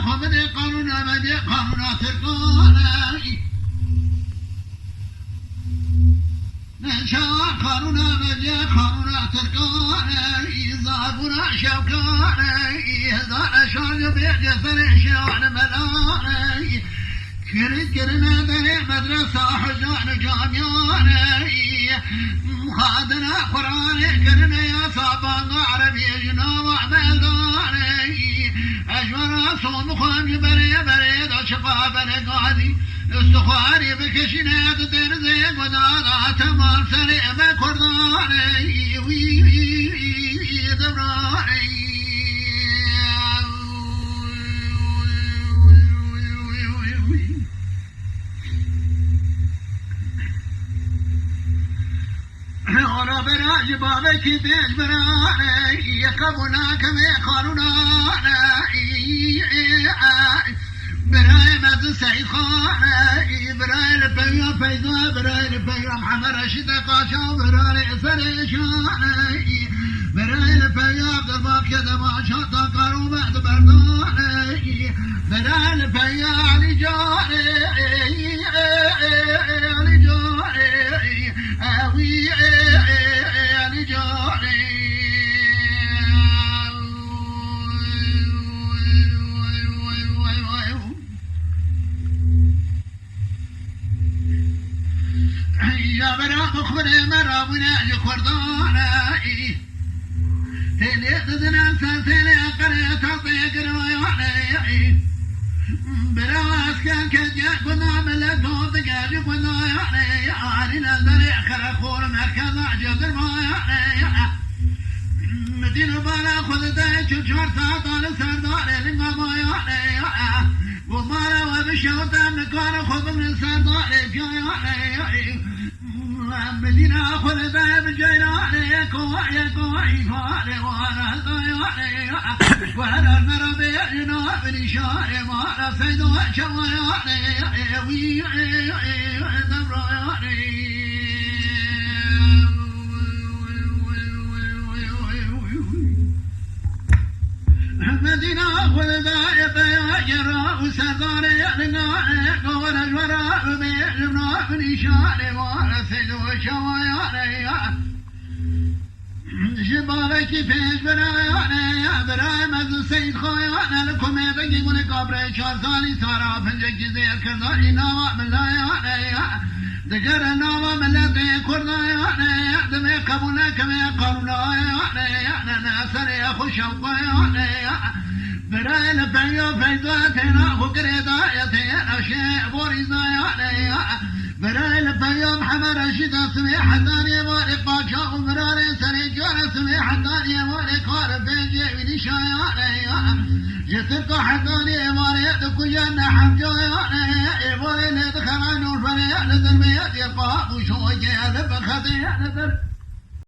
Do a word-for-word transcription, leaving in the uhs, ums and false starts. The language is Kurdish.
Xwe bidê qanûna me bê qanûna Tirkan e. Neşa qanûna me bê qanûna Tirkan e. Zabûna şewkan e. Hezar şar bê ceserê şewan melan e. Kirin kirine derê medresa hocan û camiyan e. Xwendina Quranê kirine yasa banga erebî ji nava meldan e. Ez ji we re som bixwem ji berê berê de çiqa beregadî. Istixwarê bikişîne di derzê guda de temam serê me kurdan e. Wî, wî, wî, wî, dewran e. Ana bera ji bavekî pêş birane, ye qebûl nakeme qanûnane. Birayê mezin Seyîd Xane, birayê li pewiya Feyza, birayê li pewiya Mihemed Reşîd Qaşa, birayê serê şane. Berayê li peya Abdulbaqê de başa da karo me di berdane. Berayê li peya Elî Canê, Elî Canê, ewî Elî Canê. Ya bera xwirê me rabûne ji Kurdan e. Têlê dizine ser têlê qere tatê girayane. Bera esken kece guna millet dor dike ji gunayane. Arîne zerê xereqor merkeza cedirmayane. Midîn û bala xwe dide çil çar saetan li serdarê linga mayane. Gomara we bişewite nikare xwe bimrin serdarê piyayane. Medîna xwe li dayê bi ceyranê, ko ye ko îfadê wana dayane. Wera mera bê ina binîşanê wana seydo çawayanê. Wî devrayane. Medîna xwe li dayê peya gera û serdarê linga e, gawara ji wera bê limna nîşanê wana seydo çawayanê. Ji bavekî pêş birayane, birayê mezin Seyîd Xayane, li komê dengê gulê kabrê çar salî sara pincekî zêr kirda, î nava milayane. Digere nava miletê Kurdayane, divê qebûl nekeve qanûnayane, ne, ne serê xwe şewqayane. Birayê li peya Feyza têna xwe girêdayê têna şê borîzayane. Birayê li peya Mihemed Reşîd e sibê hetaniyê warê qaça û birarê serê cara sibê hetaniyê warê kar pêncê wî nîşayane. Ji Tirka hetaniyê warê dikuje ne hemcayane. Ê warê lê dixera nûrberê li dermê dê pa û şoyê li bixetê li der.